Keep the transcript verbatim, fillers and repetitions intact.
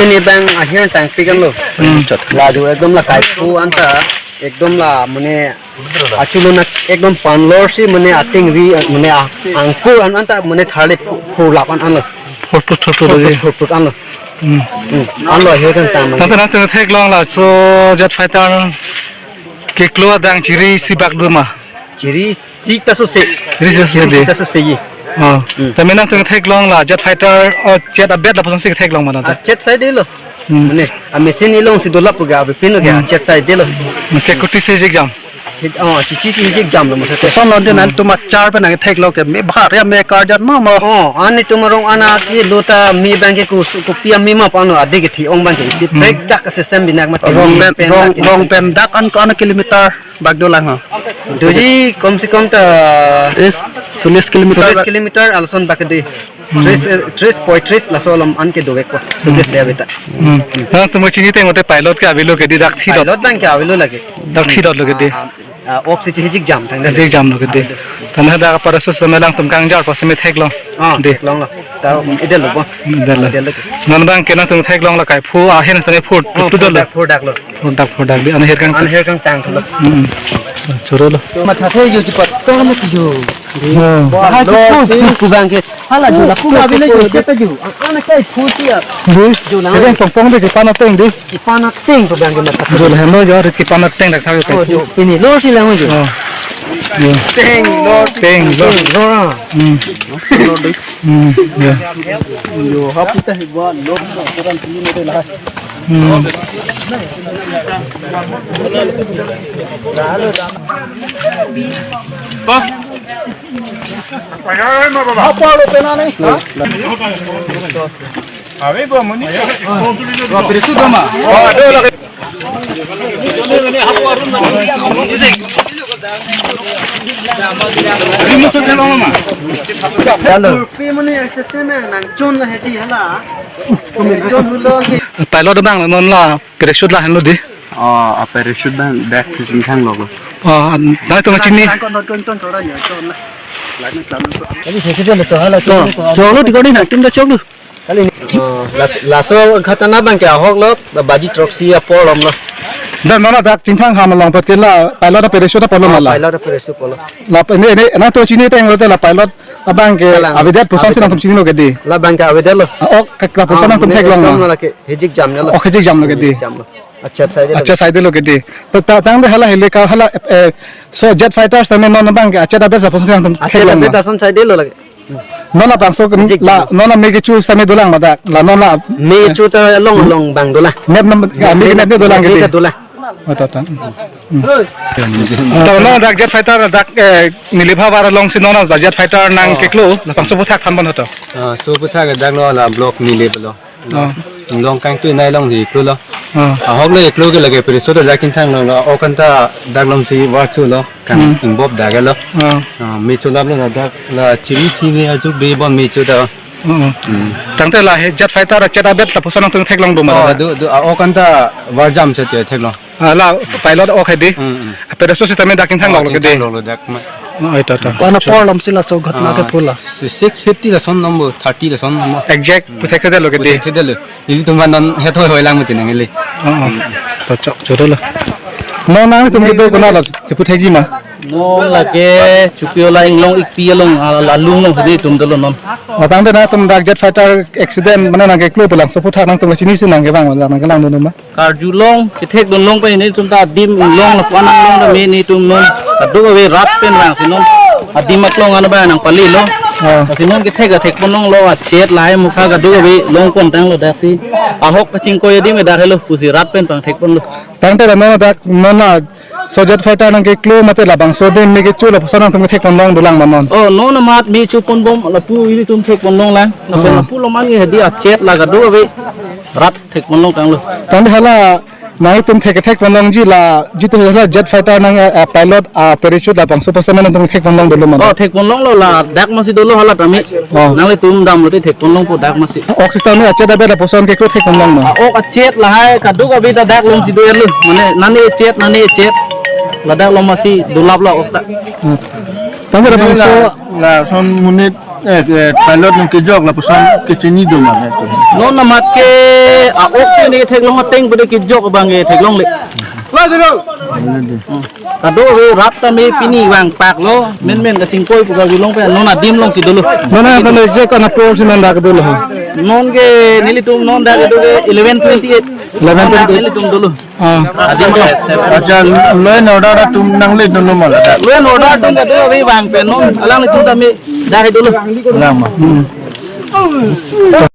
Ne bang ahir tangpik anlo. Hmm. La jo ekdom la kaiphu anta ekdom la mane achu lo na ekdom panlor si mane ating ri mane a- angkur an anta mane tharle phu- phurlap an anlo. Phurphut phurphut Phurphut lagi. Phurphut anlo. Hmm. Hmm. Anlo ahir kan tang. Tangte nangtum theklong laso jet fighter keklo adang chiri isi bak do ma? Chiri isi ta sose. Chiri isi ta sose. Chiri isi ta sose ye. Oh. Hmm. Tame nangtum theklong la jet fighter, oh, jet abet lapuson si theklong ma Ah, nangtum? Jet saidelo. Hmm. Mane, a machine ilong si dolap ga, abipin ga, Hmm. jet saidelo. Mane kuti si jik jam. Hit- Oh, chichi si jik jamlo mane. Son lonte nangtum achar pen nangtheklo ke me bhar ya me karjan ma ma. Oh, ani tum arong ana ke lo ta me bang ke kus- kopi a me ma pano ade ke thi ong bang ke iti Hmm. Break dak system binak ma Rong pen pen rong dak rong pen dak an ko ana kilometer bak dolang ha. Doji kom se kom ta Is solis kilometer. Solis kilometer alson bak de. Hmm. Tris, eh, tris, poitris laso alam an ke dovek ko. Solis dia beta. Hmm. Nangtum chini teng ote pilot ke avelo ke di dak thi dot. Pilot bang ke avelo lage. Dak thi dot lo ke di. Ah, ah, ah, ok si chihijik jam tang Jik jam lo ke di. Tame dak para sus nangtum kangjar pas me theklong. Ah, Di. Theklong lo. Ta idelo bo. Idelo. Idelo ke. Non bang ke nangtum theklong la kaiphu ahin sane phur Oh, tu dot lo. Phurdak, phurdak lo. Phurdak phurdak di. Ana her kang. Ana her kang tang lo. Hmm. Choro lo. Matha the yo jipat to na yo. Oh. Bahai lo si. Pu bang ke. Hala jo la pu ma bile jo jet ta jo. Ana kai phu si ya. Di. Jo na. Kepong pong di kepan ateng di. Kepan ateng pu bang ke matha. Jo la hemo jo rit kepan ateng dak thak Oh, teng. Jo. Pini lo si lang jo. Oh. Jo. Teng lo. Teng lo. Teng lo. Hmm. Hmm. Jo. Jo hapu ta hi ba lo. Koran pini mo de la. Hmm. Apa lo pena ni? Ha? Wa, presu dama. Halo. Kurpi muni system nang chon la hedi hala. Chon hulo ke. Pilot bang non la parachute lahenlo di. Oh, a parachute bang dak si chingthang lo. Oh, nangtum chini. Kon kon kon chora ya chon la. Kali sesi dele to hala. To, cholo di koni nangtum da cholo. Kali ni. Oh, las- laso ghatana bang ke ahok lo, baji throksi apor lom lo. Dan non dak chingthang ham along pat ke la pilot a parachute apor lo Oh, mala. Pilot a parachute apor lo. La ini ini nangtum chini teng lo te la pilot abang ke Kalang. Avedet puson si Avedet. Nangtum chini lo ke di. La bang ke avedet lo. Ah, ok, ke la puson Ah, nangtum mane theklong ekdom ma. Lo la ke hijik jam lo. Ok, hijik jam lo ke di. Hijik jam lo. Achet saidelo. Achet saidelo ke di. Ta- ta- tangte hala helicopter hala eh, so jet fighters tame non bang ke achet abet lapuson nangtum Achet theklong abet ma. Ason saidelo lagi. Non labangso ke Jik la jik. Non la me kecho same dolang ma dak. La non la Me kecho ta long long bang dolang. Map nam ah, me ke map dolang ke Me di. Dolang. Oh, ta, ta. Hmm. Ta non dak jet fighter dak eh, Nilip havar along si non la jet fighter nang Oh. Keklo labangso aphuthak than pon hoto. Ah, so aphuthak dak lo la block Nilip lo. Oh. Long kangtui nai long hi klo lo. Oh. Ahok lo eklo ke lage parachute dak chingthang lo, ok anta dak long si work chu lo. Kang Hmm. Ingbop dak lo. Oh. Ah, me cholap lo dak la chiri chiri ajuk be bon me chu da. Oh, oh. Hmm. Tangte la he jet fighter achet abet lapuson nangtum theklong do ma Oh, la. Do do ah, ok anta war jam se te theklong. Ah, la pilot ok he di. Hmm, hmm. Parachute si tame dak chingthang Oh, lo ke di. Chingthang lo lo dak ma. Oh, ita ta. Kona apor lom si laso ghatana ke Ah, pula. Si- six fifty lason number, thirty lason number. Exact puthek thedelo ke di. Puthek thedelo. Ili tum non het hoi hoi lang mati nang ili. Oh, oh. To chok choro lo. Non nangtum kedo kona lo cheputhekji ma. Non lake Chupiola Inglong Ikpi along ah, la lung long hedi tum dolo non. Oh, tangte nangtum dak jet fighter accident mane nang keklo pulang so aphuthak nangtum chini si nang kevang nang kelang dun ma. Karjulong, kethekdun long pen netum ta adim inglong lapu-an inglong ta me netum non. Kadokave rat pen vangsi non. Adim aklong an abang nangpale lo. Oh. Lasi non kethek ta thek pon longlo, achet lahai mukha kadokave long pon tanglo daksi. Ahok kachingkoi adim dak helo pusi rat pen pangthek ponlo. Tangte la non dak non la so jet fighter nang keklo mate labangso adim me kecho lapuson nangtum kethek pon long dolang ma non. Oh, non amat me cho pon bom lapu ilitum thek pon longlang. Lapen Oh. Lapu lo man nge hedi achet la kadokave rat thek pon long tanglo. Tangte hala nangtum thek thek pon longji la jitu hala jet fighter nang eh, eh, pilot ah, parachute labangso aphuson nangtum thek pon long dolo ma. Oh, thek pon longlo la dak masi dolo hala tame. Oh. Nanglitum damlote thek pon longpo dak masi. Ok system achet abet lapuson keklo thek pon long ma. Ah, ok achet lahai kadokave ta dak long si do erlo. Mane nane achet nane achet. Ladak long masi dolap lo ok ta. Hmm. Tangte labangso Lason monit Eh, eh, pilot nung kejok lapuson kechini do ma, eh, tu. Non amat ke a-ok ke ne theklong ateng pu de kejok abang ke theklongle. Kado-kave rat tame pini vangpaklo, menmen kachingkoi pu kave longpen non adim alongsi dolo. Mana mana je kana por si nanda ke dolo ha. Non ke nelitum non dak kedo ke eleven twenty-eight. Eleven twenty-eight. Nelitum dolo. Ah. Adim along. Acha, law and order atum nangle dolo ma la. Law and order atum kado-kave vangpen non alanglitum tame dak dolo. Lama. Hmm.